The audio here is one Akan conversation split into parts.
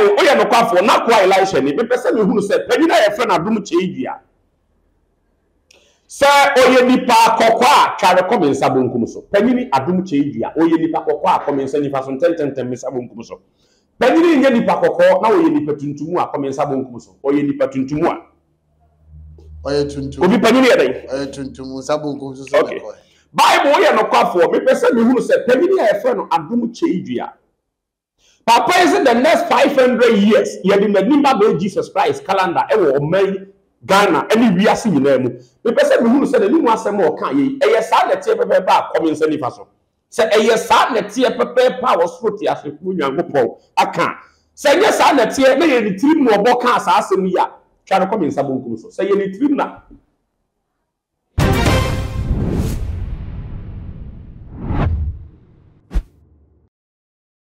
Bible, woyɛ nokwafoɔ, n'akoa Elisha ni. Mepɛ sɛ mehunu sɛ panyin a yɛfrɛ no Adom Kyei-Dua, sɛ ɔyɛ nipa kɔkɔɔ a, tware kɔ me nsa bonkum so. Panyini Adom Kyei-Dua, ɔyɛ nipa kɔkɔɔ a, kɔ me nsa nifa so ntɛntɛntɛm, me nsa bonkum so. Panyini nyɛ nipa kɔkɔɔ na ɔyɛ nipa tuntum a, kɔ me nsa bonkum so. Ɔyɛ nipa tuntum a. Ɔyɛ tuntum. Obi panyini yɛ dɛn? Ɔyɛ tuntum, nsa bonkum so so Okay. Bible, woyɛ nokwafoɔ. Mepɛ sɛ mehunu sɛ panyini a yɛfrɛ no Adom Kyei-Dua, Papa yi se the next 500 years yɛde n'anim abɛyɛ Jesus Christ calendar wɔ ɔman yi Ghana ne wiase nyinaa mu. Mepɛ sɛ mehunu sɛ n'anim asɛm a ɔkaa yei ɛyɛ saa na ɛteɛ pɛpɛɛpɛ a kɔ me nsa nifa so. Sɛ ɛyɛ saa na ɛteɛ pɛpɛɛpɛ a ɔsoro teasefoɔ Nyankopɔn aka a. Sɛ ɛnyɛ saa na ɛteɛ na yɛ ne tirim na ɔbɔ kaa saa asɛm yi a, twa no kɔ me nsa bonkum so. Sɛ ɛyɛ ne tirim na.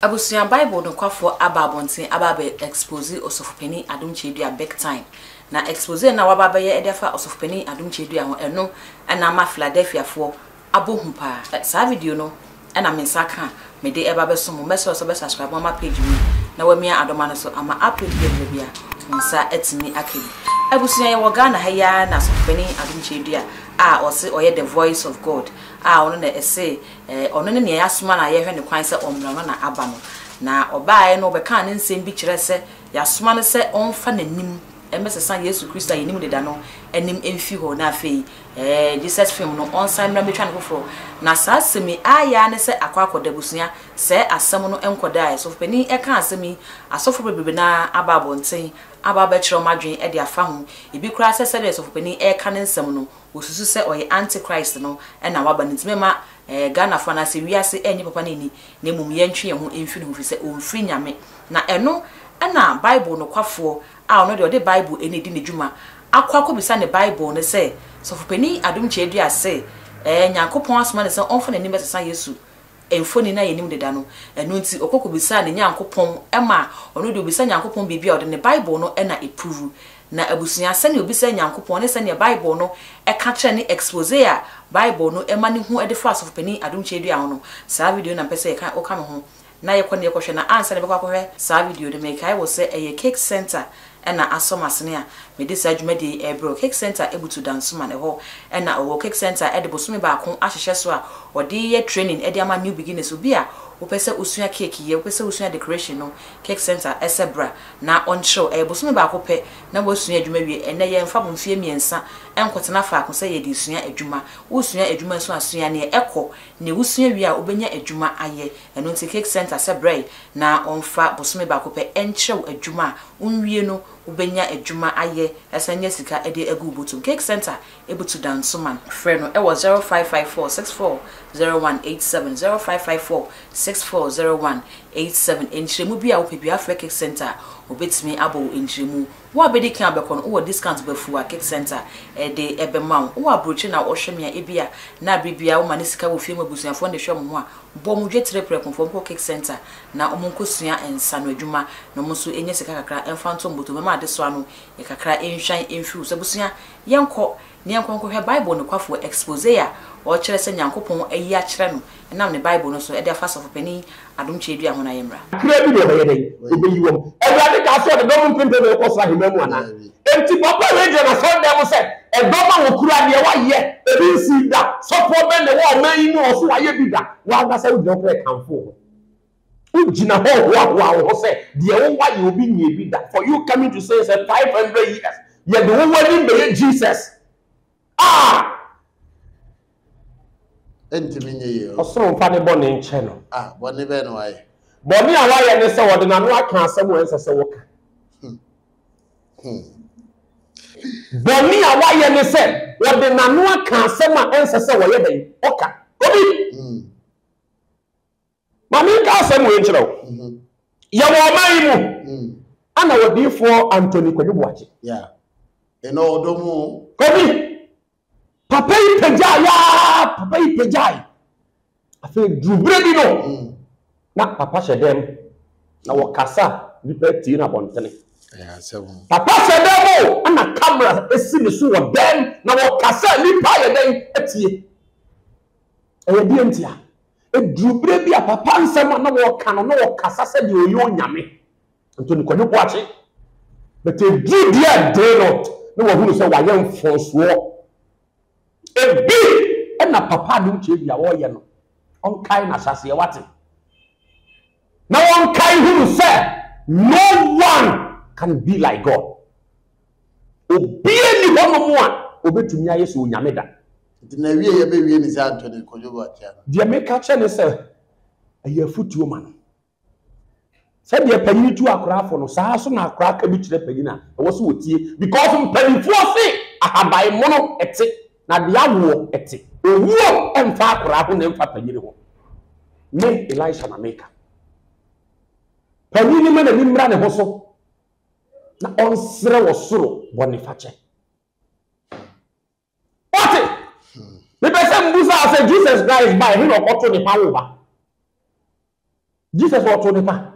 Abusua Bible nokwafoɔ aba abɔnten aba abɛ expose Ɔsɔfopanin Adom Kyei-Duah big time. Na expose no a waba abɛyɛ de afa Ɔsɔfopanin Adom Kyei-Duah ho ɛno na ama Philadelphiafoɔ abɔ hu paa. Saa video no na me nsa aka a mede ɛba abɛsom mo. Mɛsrɛ wo sɛ wobɛ subscribe ama page wei na wamia adɔma no so ama upload bi a ɛbɛba biara wo nsa atumi aka bi. Abusua yɛwɔ Ghana ha yi ara na Ɔsɔfopanin Adom Kyei-Duah a ɔse ɔyɛ the voice of God a ɔno na ɛse Ɔno ne nea yɛasoma no a yɛrehwɛ no kwan sɛ ɔmmra no na aba no. Na ɔbaeɛ no, ɔbɛkaa ne nsɛm bi kyerɛɛ sɛ yɛasoma no sɛ ɔmfa n'anim mmɛsesa Yesu Kristo a yɛnim deda no anim mfi hɔ, na afei Jesus film no, ɔnsan mmra mmɛtwa no foforɔ. Na saa asɛm yi, ayɛ ara ne sɛ akɔ akɔda abusua sɛɛ asɛm no nkɔdaeɛ. Sɔfopanin kaa asɛm yi, asɔfoɔ bebrebe no ara aba abɔnten aba abɛkyerɛ wɔn adwene de afa ho. Ebi koraa sɛ sɛdeɛ sɔfopanin reka ne nsɛm no, Wɔsusu sɛ ɔyɛ anti-Christ no na waba no nti mɛma Ghanafoɔ anaasɛ wiase ɛnnye papa no nni na mmom yɛntwe yɛn ho mfiri ne ho firi sɛ ɔmfiri Nyame. Na ɛno na Bible nokwafoɔ a ɔno deɛ ɔde Bible na ɛdi ne dwuma akɔ akɔbisa ne Bible no sɛ Sɔfopanin Adom Kyei-Duah se Nyankopɔn asoma no sɛ ɔmfa n'anim bɛsesa Yesu mfoni no a yɛnim deda no. Ɛno nti, ɔkɔ kɔbisaa ne Nyankopɔn ma ɔno deɛ ɔbisa Nyankopɔn biribi a ɔde ne Bible no na ɛprovu. Na abusua, sɛnea ɔbisaa Nyankopɔn ne sɛnea Bible no ka kyerɛ ne expose a Bible no ma no hu de fa Asɔfopanin Adom Kyei-Duah ho no, saa video no na mepɛ sɛ yɛka woka me ho na yɛkɔ na yɛkɔhwɛ. Na ansa na yɛbɛkɔ akɔhwɛ saa video no, mekae wo sɛ ɛyɛ Cake Centre na asɔ m'asene a mede saa dwumadie yi rebrɛ wo. Cake Centre butu Dansoman, ɛhɔ na ɔwɔ. Cake Centre de bosome baako ahyehyɛ so a wɔde reyɛ training de ama new beginners. Obi a wopɛ sɛ wosua cake yɛ, wopɛ sɛ wosua decoration no, Cake Centre sɛ bra na ɔnkyerɛ wo. Ɛyɛ bosome baako pɛ na woasua adwuma awie. Ɛnnɛ yɛmfa mo mfeɛ mmiɛnsa nkɔtena faako sɛ yɛde resua adwuma. Woresua adwuma nso a, sua neɛ ɛkɔ, neɛ wosua wie a wobɛnya adwuma ayɛ. Ɛno nti Cake Centre sɛ brɛ na ɔmfa bosome baako pɛ nkyerɛ wo adwuma a wonwie no wobɛnya adwuma ayɛ asan anya sika de agu wo bɔtom. Cake Centre butu Dansoman. Frɛ no wɔ 0554 640187, 0554 640187. Nkyerɛmu bi a wopɛ biara frɛ Cake Centre a wɔbɛtumi abɔ wo nkyerɛmu. Wo a bɛdi kan abɛkɔ no wowɔ discount bafuu a Cake Centre de bɛma wo. Wowɔ aburokyire na wohwɛ me a ebia na bere biara woma no sika wɔ fie ma abusuafoɔ no de hwɛ wɔn ho a, Bɔ wɔn dwetire prɛko fa wɔn kɔ cake center na wɔn nkɔ sua nsano adwuma na wɔn nso nya sika kakra mfa nto wɔn bɔtɔ mu ɛma adesoa no yɛ kakra nhwan mfiri wo so. Abusua, yɛnkɔ na yɛnkɔ nkɔhwɛ Bible nokwafoɔ expose a ɔrekyerɛ sɛ Nyankopɔn ayi akyerɛ no nam ne Bible no so de afa Sɔfopanin Adom Kyerɛdua ho no ayɛ mmra. Kakraa bi na ɔbɛyɛ dɛn? Ɔbɛyi wɔn. Awurade kaa sɛ ɔde dɔm mpempem na ɛkɔ soro ahemman mu anaa? Enti papa wei gyina n'asɔredan mu sɛ, Ɛdɔm a wɔkura deɛ wɔayɛ, ebi nsii da. Sɔfoɔ bɛn na ɛwɔ ɔman yi mu a ɔso wayɛ bi da? W'ankasa wogyina hɔ koraa rekamfo wo ho. Wogyina hɔ rehoahoa wo ho sɛ deɛ wo wayɛ obi nyɛɛ bi da. For you coming to say sɛ 500 years yɛde wo w'anim bɛyɛ Jesus. Ah! Ɛntumi nyɛ yie o. Ɔsoro mfa ne bɔne nkyɛ no. Ah, bɔne bɛn na wayɛ? Bɔne a wayɛ ne sɛ ɔde n'ano aka asɛm a ɛnsɛ sɛ wɔka. Bɔne a wayɛ ne sɛ ɔde n'ano aka asɛm a ɛnsɛ sɛ wɔyɛ dɛn? Ɔka. Obi! Hmm. Ma menka asɛm wei nkyerɛ wo. Mhm. Yɛwɔ ɔman yi mu, Mm. ana odiyifoɔ Anthony Kwadwo Boakye. Yeah. Ɛnna ɔdɔ mu. Obi, papa yi pagyae aa, papa yi pagyae. Afei duru berɛ bi no, Mm. na papa hyɛ dɛm, na wɔkasa nnipa tie no abɔntene. Ɛyɛ asɛm. Papa hyɛ dɛm o, ɛna camera si ne so wɔ dɛm, na wɔkasa nnipa ayɛ dɛn atie. Ɛyɛ deɛ ntia? Ɛduru berɛ bi a papa nsɛm a na wɔka no, na wɔkasa sɛdeɛ ɔyɛ onyame. Anthony Kwadwo Boakye. But ɛduru deɛ ɛden no, na wahunu sɛ wayɛ mfɔnsoɔ. Ebi ɛna papa Adom Kyei a ɔreyɛ no, ɔnkae n'ahyɛaseɛ wate. Na wɔnkae hunu sɛ no one can be like God. Obiara nni hɔnom a obetumi ayɛ sɛ Onyame da. Nti na wie yɛ bɛwie ne sɛ Anthony Kwadwo Boakye ano. Deɛ meka kyerɛ ne sɛ ɛyɛ afutuo ma no. Sɛdeɛ panyini tu akoraa fo no, saa ara so na akoraa ka bi kyerɛ panyin a, ɛwɔ sɛ ɔtie. Because mpanimfoɔ se ahaban mono te, na deɛ awoɔ te. Owuo mfa akoraa ho na ɛmfa panyini ho. Me, Elisha na meka. Panyin no ma n'ani mmra ne ho so na ɔnsrɛ wɔ soro bɔnefakyɛ. Wate? Mepɛ sɛ mbusa sɛ Jesus Christ bae, he na ɔkɔto ne pa wo ba? Jesus ɔto ne pa?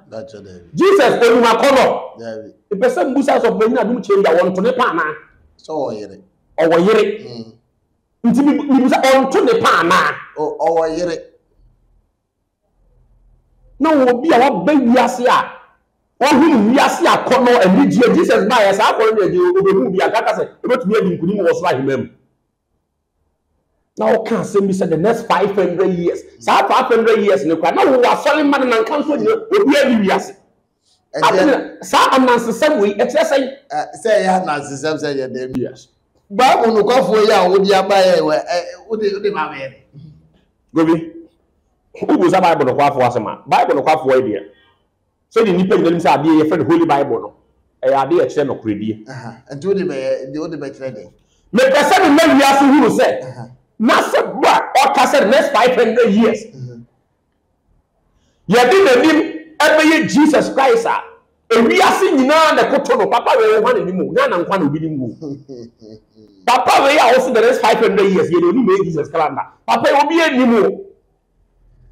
Jesus onim akɔnɔ? Mepɛ sɛ mbusa sɛ ɔpanyin adom kyɛ yi a wɔnto ne pa anaa? Sɛ ɔwɔ yere. Ɔwɔ yere. Mm. Nti mebisa ɔnto ne pa anaa? Ɔwɔ yere. Na ɔwɔ obi a waba wiase a ɔhunu wiase akɔnnɔ anigyeɛ. Jesus baeɛ saa akɔnnɔ ne anigyeɛ ɔbɛhu bi anka ka sɛ ɔbɛtumi adi nkunim wɔ ɔsoro ahemman mu. Na ɔka asɛm bi sɛ the next 500 years saa 500 years no koraa na wɔwɔ asɔre mma no na nka nso nyina obiara ni wiase. Saa anansesɛm wei ɛkyerɛ sɛn? Sɛ ɛyɛ anansesɛm sɛ ɛyɛ dɛm. Yes. Bible nokwafoɔ yi a wode aba yɛ wode wode ma bɛyɛ dɛ. Gobi, wobisa Bible nokwafoɔ asɛm a, Bible nokwafoɔ yi deɛ, sɛdeɛ nnipa nyina nim sɛ adeɛ yɛfrɛ no Holy Bible no, ɛyɛ adeɛ a ɛkyerɛ nokorɛdie. Nti wode bɛyɛ, wode bɛkyerɛ dɛn? Mepɛ sɛ mema wiase hunu sɛ, n'asɛm a ɔka sɛ the next 500 years, Yɛde n'anim bɛyɛ Jesus Christ a, ewiase nyinaa na ɛkoto no. Papa wei wo hwan na nim o? Ghana nkwa na obi nim wo. Papa wei a ɔse the next 500 years yɛde onim bɛyɛ Jesus calendar. Papa yi obi anim o.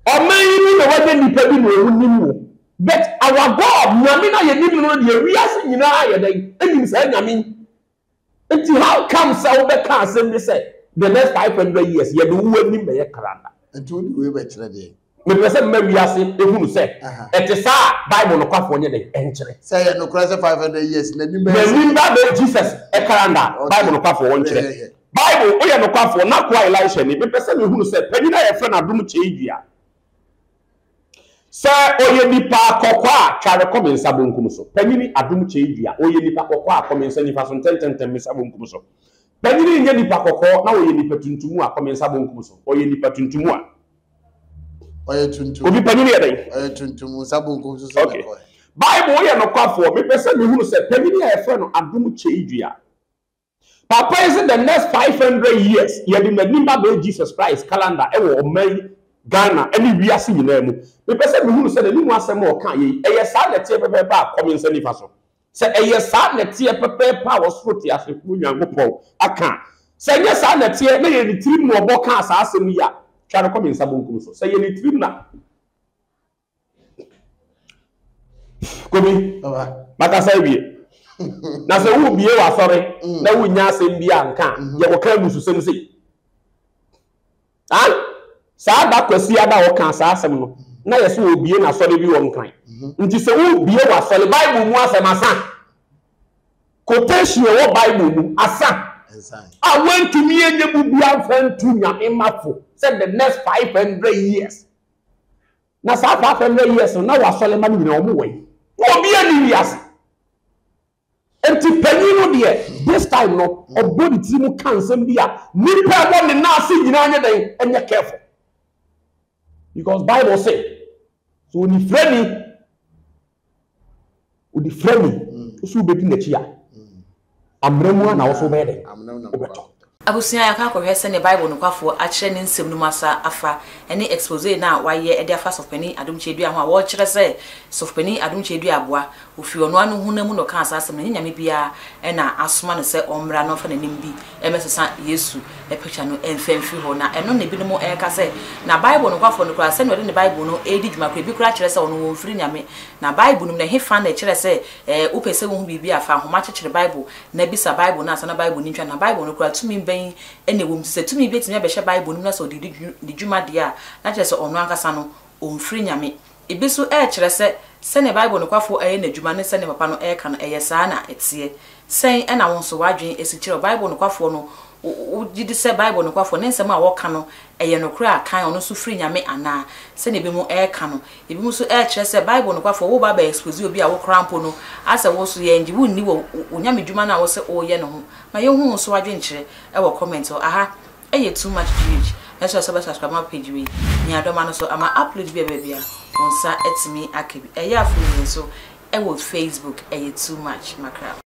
Ɔman yi mu na wanya nipa bi na ɔmo nim wo. But our God, Nyame no a yɛnim no no deɛ wiase nyinaa yɛ dɛn? Ɛnim saa Nyame yi. Nti how come sɛ wobɛka asɛm bi sɛ the next 500 years yɛde wo anim bɛyɛ kranda? Nti wode wei bɛkyerɛ deɛ? Mepɛ sɛ mma wiase ehunu sɛ ɛte saa a Bible nokwafoɔ nyɛ dɛn ɛnkyerɛ. Sɛ ɛyɛ nokorɛ sɛ 500 years n'anim bɛyɛ sɛ. N'anim ba bɛyɛ Jesus kranda a Bible nokwafoɔ wɔnkyerɛ. Bible woyɛ nokwafoɔ n'akoa Elisha ni mepɛ sɛ mehunu sɛ panyin a yɛfrɛ no Adom Kyei Dua Sɛ ɔyɛ nipa kɔkɔɔ a, tware kɔ me nsa bonkum so. Panyini Adom Kyei Dua, ɔyɛ nipa kɔkɔɔ a, kɔ me nsa nifa so ntɛntɛntɛm, me nsa bonkum so. Panyini nyɛ nipa kɔkɔɔ na ɔyɛ nipa tuntum a, kɔ me nsa bonkum so. Ɔyɛ nipa tuntum a. Ɔyɛ tuntum. Obi panyini yɛ dɛn? Ɔyɛ tuntum, nsa bonkum so so na Okay. Bible woyɛ nokwafoɔ. Mepɛ sɛ mehunu sɛ panyini a yɛfrɛ no Adom Kyei Dua. Papa yi se the next 500 years yɛde n'anim ba bɛyɛ Jesus Christ calendar wɔ ɔman yi Ghana ne wiase nyinaa mu. Mepɛ sɛ mehunu sɛ n'anim asɛm a ɔka yei ɛyɛ saa na ɛteɛ pɛpɛɛpɛ a kɔ me nsa nifa so. Sɛ ɛyɛ saa na ɛteɛ pɛpɛɛpɛ a ɔsoro teasefoɔ Nyankopɔn aka a. Sɛ ɛnyɛ saa na ɛteɛ na yɛ ne tirim na ɔbɔ kaa saa asɛm yi a, twa no kɔ me nsa bonkum so. Sɛ ɛyɛ ne tirim na. Kobi, makasa awie. Na sɛ wobie w'asɔre mm. na wonya asɛm bi a nka a, mm-hmm. yɛkɔka abususɛm sei. Ah, saa da kwasi ada a ɔka saa asɛm no, na yɛ sɛ wɔbie n'asɔre bi wɔ nkran. Mm-hmm. Nti sɛ wobie w'asɔre, Bible mu asɛm asa. Quotation ɛwɔ Bible mu asa a woantumi anyɛ mu bi amfa ntu nyame mafo sɛ the next 500 years. Na saa 500 years no na w'asɔre mma no nyinaa wɔn wɔ yi? Na obi ani wiase. Nti panyin no deɛ this time no ɔbɔ ne tiri mu ka nsɛm bi a nipa ɛwɔ ne nan ase nyinaa nyɛ dɛn ɛnyɛ careful. Because Bible say so onifirani Onifirani nso wobɛdi n'akyi a, amena mu ara na wo nso wobɛyɛ dɛn? Wobɛtɔ. Abusua, yɛakɔ akɔhwɛ sɛnea Bible nokwafo akyerɛ ne nsɛm no mu asa afa ne exposé no a wayɛ de afa Sɔfopanin Adom Kyerɛdua ho a wɔrekyerɛ sɛ Sɔfopanin Adom Kyerɛdua aboa. Ofi ɔno ara ne honam mu na ɔkaa saa asɛm no, ɛnyɛ nyame biara na asoma no sɛ ɔmmra na ɔmfa n'anim bi mmɛsesa Yesu picture no mfa mfiri hɔ. Na ɛno na ebinom reka sɛ, na Bible nokwafo no koraa, sɛnea ɔde ne Bible no redi dwuma koraa, ebi koraa kyerɛ sɛ ɔno ɔmfiri Nyame. Na Bible no mu no, ɛhefa na ɛkyerɛ sɛ ɛɛ wopɛ sɛ wuhu biribi a, fa nhoma kyekyere Bible na bisa Bible no ansa na Bible no ntwa? Na Bible no koraa, tumi bɛn na ɛwɔ mu? Nti sɛ tumi bi atumi abɛhyɛ Bible no mu na sɛ ɔde redi ne dwuma deɛ a, na kyerɛ sɛ ɔno ankasa no, ɔmfiri Nyame. Ebi nso rekyerɛ sɛ sɛnea Bible nokwafo reyɛ n'adwuma ne sɛnea papa no reka no, ɛyɛ saa na ɛteɛ. Sɛn na wo nso w'adwene si kyerɛ wo? Bible nokwafoɔ no, wogye di sɛ Bible nokwafoɔ, ne nsɛm a ɔka no, ɛyɛ nokorɛ a kan ɔno nso firi Nyame anaa? Sɛnea ebinom reka no. Ebinom nso rekyerɛ sɛ Bible nokwafoɔ, woreba abɛ expose obi a wo koraa mpo no, asɛ wo nso yɛngye wo nni wɔ wo Nyame dwuma no a wose woreyɛ no ho. Ma yɛnhu wo nso w'adwenkyerɛ wɔ comment hɔ. Aha ɛyɛ too much GH. Mɛsrɛ sɛ wobɛ subscribe ma page wei. Mia dɔma no so ama upload bi a ɛbɛba biara wo nsa atumi aka bi. Ɛyɛ a follow yɛn nso wɔ Facebook. Ɛyɛ too much makra.